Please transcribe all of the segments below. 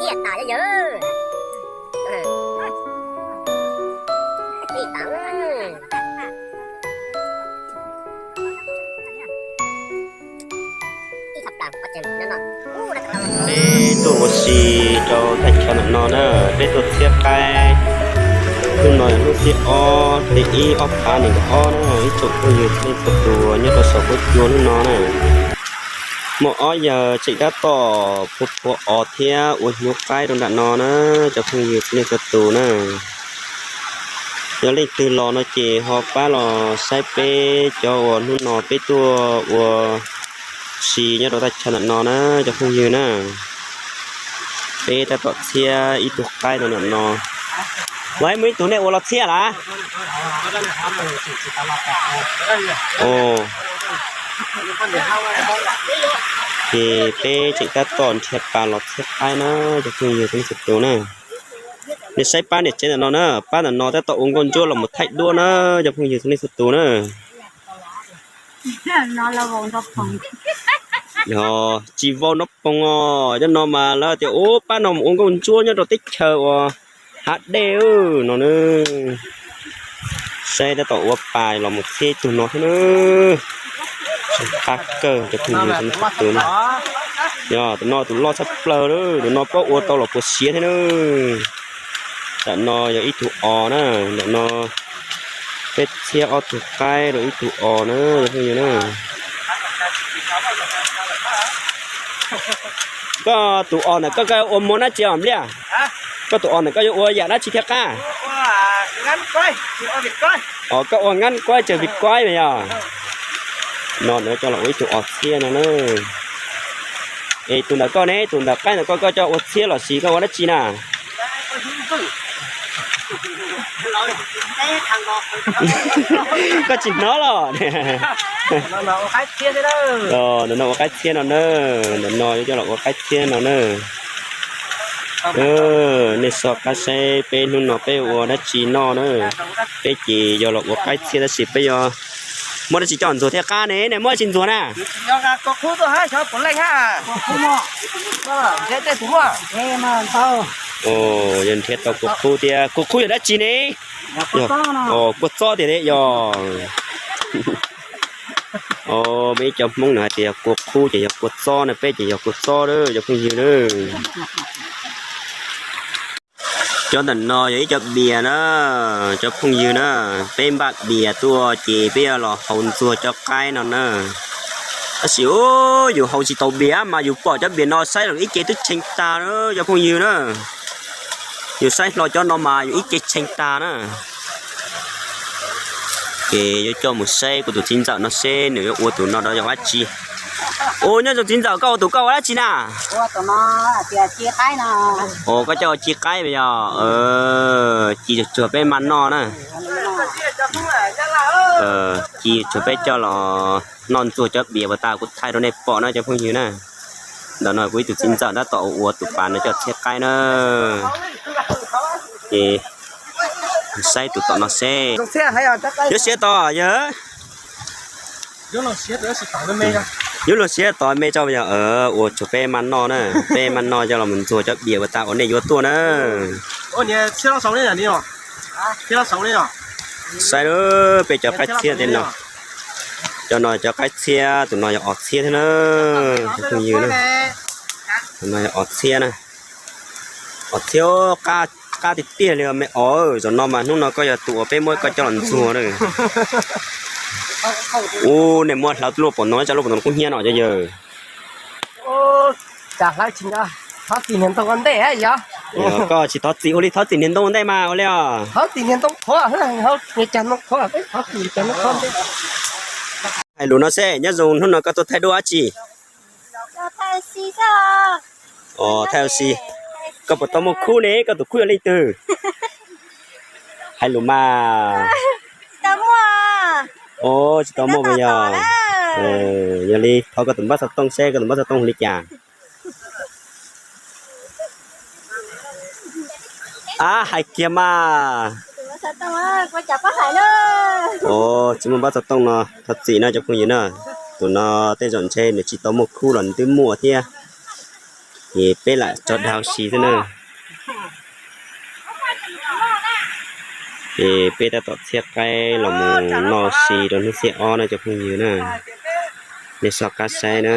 Ib tas yawg. Ib tas. Peb tuaj ua si rau thaj chaw ntawm no na, peb tuaj txhiab qaib. Hnub no yog hnub thib ob, thib ib ob phav nees nkaum ob na, ib tsoom phooj ywg txhua leej txhua tus nyob rau saum huab cua hnub no na. Muaj ob yawg tseem tab tom phua phua os thiab ua hnyuv qaib rau nram no na, cov phooj ywg txhua leej txhua tus na. Yog leej twg los no ces ho pab los saib peb cov uas hnub no peb tuaj ua si nyob rau thaj chaw ntawm no na, cov phooj ywg na. Peb tab tom txhiab ib tug qaib no ntawm no. Los muaj ib tug nej ua los txhiab lawm? Ces peb tseem tab tom nrhiav pas los txhiab qaib na, cov phooj ywg txhua leej txhua tus na. Nej saib pab niam tsev ntawm no na, pab ntawm no tab tom ua nkauj ntsuab los mus thaij duab na, cov phooj ywg txhua leej txhua tus na. Yog tsis vau nraub poog os, cov no mas lawv tias ub pab no mus ua nkauj ntsuab nyob rau teb chaws uas hav dej no na. Saib tab tom ua pas los mus txhiab ib tug no thiab na. Qab kawg cov phooj ywg txhua leej txhua tus na. Yog tus no tus loj tshaj plaws lawm, tus no puab ua tau los puas siav thiab na. Ntawm no yog ib tug os na, ntawm no peb txhiab ob tug qaib rau ib tug os na, cov phooj ywg na. Koj tus os ntawm koj, koj ua muag dab tsi os npliaj? Koj tus os ntawm koj yuav ua yam dab tsi thiab qab? Os, koj ua ngab kuaib tsawg vim kuaib mas yog. No ntawd coj los ua ib tug os txhiab no na. Es tus ntawm koj ne, tus ntawm qaib ntawm koj, koj coj ua txhiab los sis koj ua dab tsi na? Koj tsis hnov los? Ntawm no ua qaib txhiab no na, ntawm no yuav coj los ua qaib txhiab no na. Nej so qab saib peb hnub no peb ua dab tsi noj na. Peb ces yog los ua qaib txhiab tab sis peb yuav muab dab tsi coj ntxuag thiab qab ne, nej muab dab tsi ntxuag na? Yog nrhiav tau kua qub thiab, kua qub yog dab tsi ne? Kua txob tiag yog. Peb cov Hmoob no hais tias yog kua qub ces yog kua txob na, peb ces yog kua txob na cov phooj ywg na. Cov ntawm no yog ib co bias na, cov phooj ywg na, peb npaj bias tuaj ces peb yuav los haus ntxuag cov qaib no na. Tab sis yus haus tsis tau bias mas yus pom cov bias no saib los ib ce twb tshee tag na cov phooj ywg na. Yus saib hlo cov no mas yus ib ce tshee tag na. Ces yuav coj mus saib kuv tus txiv ntxawm no seb nws yuav ua tus no rau yog dab tsi. Ua nyob zoo txiv ntxawm, koj ua tus koj ua dab tsi na? Ua koj coj ua ci qaib yog? Ci tsuag peb mas noj na. Ci tsuag peb coj los noj ntxuag cov bias uas tas kuv thaij rau nej pom na cov phooj ywg na. Ntawm no kuv ib tug txiv ntxawm tab tom ua tus pas no coj txhiab qaib na. Ces saib tus tom no seb yuav siav tod yog. Yuav luag siav tod me tso yog. Ua tsuag peb mas noj na, peb mas noj coj los mus ntxuag cov bias uas tas uas nej yuav tuaj na. Saib peb cov qaib txhiab tej no. Cov no cov qaib txhiab, tus no yog os txhiab thiab na. Cov phooj ywg na, tus no yog os txhiab na. Os txhiab, qab tiag tiag li me os. Zaum no mas hnub no koj yog tus uas peb muab koj coj los ntxuag na. Ub, nej muab hlawv lub pom no, cov lub pom no kuj hnyiab no cov yawg. Koj tsis thov txim ua li, thov txim niag ntoo ntej mas ua li os. Hais lus no seb, nyob zoo hnub no koj tuaj thaij duab dab tsi? Thaij ua si. Koj puas tau muaj khub ne? Koj tus khub yog leej twg? Hais lus mas. Tsis tau muaj mas yog. Yog li thov koj tus npawb xov tooj seb koj tus npawb xov tooj hu li cas. Ab, hais kiag mas. Tsis muaj npawb xov tooj no thov txim na cov phooj ywg na. Tus no tej zaum ntshe nws tsis tau muaj khub los nws twb muaj thiab. Ces peb lam tso dag ua si xwb na. Ces peb tab tom txhiab qaib los mus noj si rau hnub xiab ob na cov phooj ywg na. Nej soj qab saib na.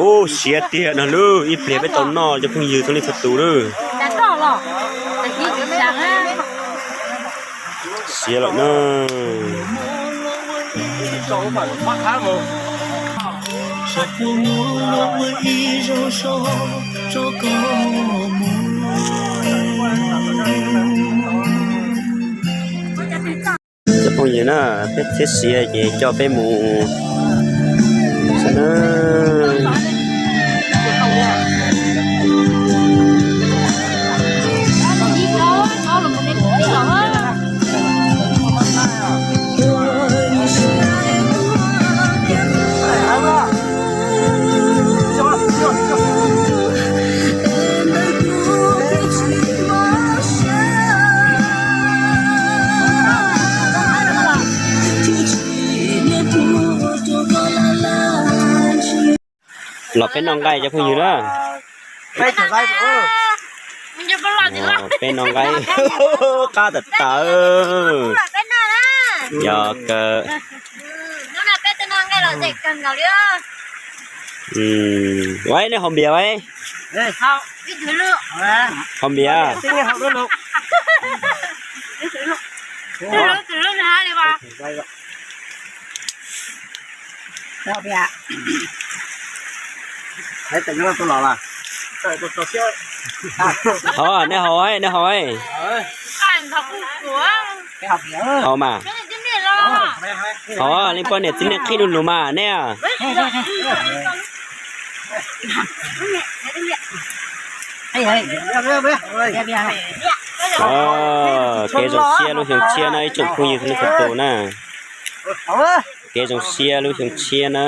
Ub, siav tiag no lauj, ib pliag peb tau noj cov phooj ywg txhua leej txhua tus lauj. Siav lawm na. Cov phooj ywg na, peb txhiab siav ces coj peb mus xwb na. Los peb noj nqaij cov phooj ywg na. Peb noj nqaij qab tawv tawv. Yog kawg. Ua nej haus npias ua? Haus npias. Haus, nej haus, nej haus. Haus mas. Haus, leej poj niam txiv neej qhib lug lug mas nej. Kev zoo siab lub xyoo tshiab na ib tsoom phooj ywg txhua leej txhua tus na. Kev zoo siab lub xyoo tshiab na.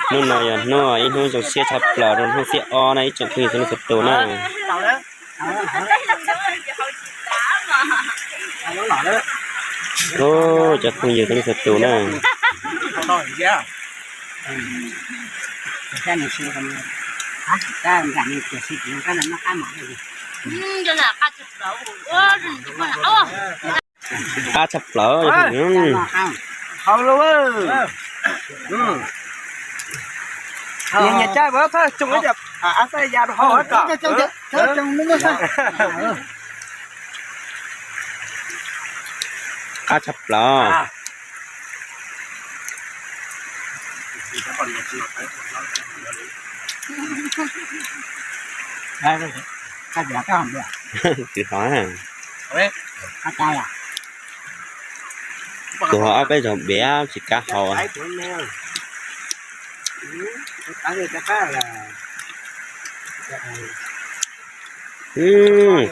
Hnub no yog hnub ib hnub zoo siab tshaj plaws rau hnub xiab ob na ib tsoom phooj ywg txhua leej txhua tus na. Cov phooj ywg txhua leej txhua tus na. Qab tshaj plaws. Haus lauj. Nyias nyias caij mas thawj tsoo ib yam ab xab ya rau hauv kom. Qab tshaj plaws. Tsis hov. Tus hov ob peb zaug biav tsis kav haus.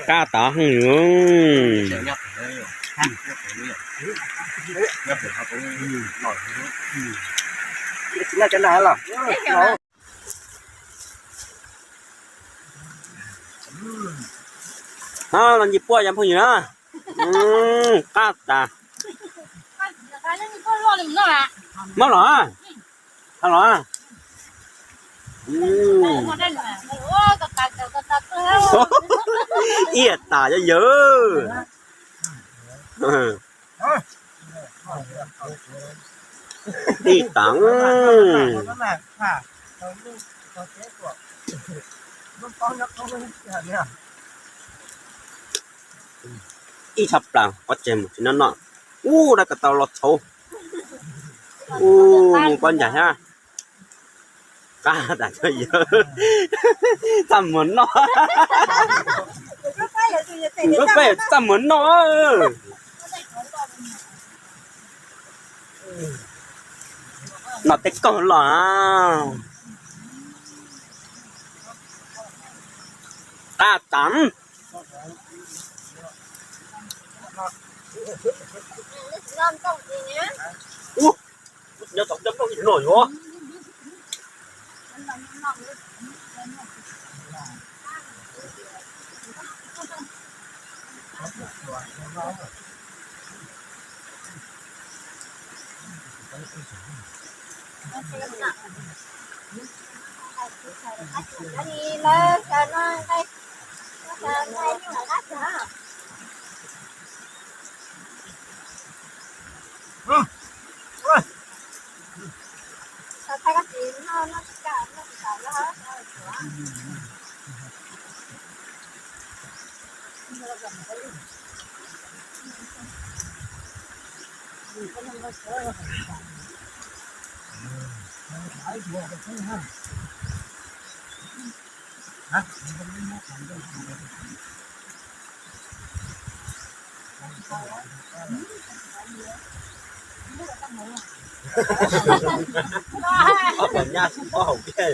Qab tod heev. Los ncig puab cov phooj ywg na. Qab tas. Mob los, los. Ib tas yog yawg. Ib tas. Ib tshaj plaws, pov tseg mus tsis noj noj. Ub, dab ko tau los txhauv. Ub, mus pov ncaig thiab. Qab tas yawg. Txaj muag noj. Lub peb txaj muag noj. Noj tej koog los na. Qab tas. Ub, nyob tom nroog no yuav. Ob tug nyab tsis paub hauv tiag.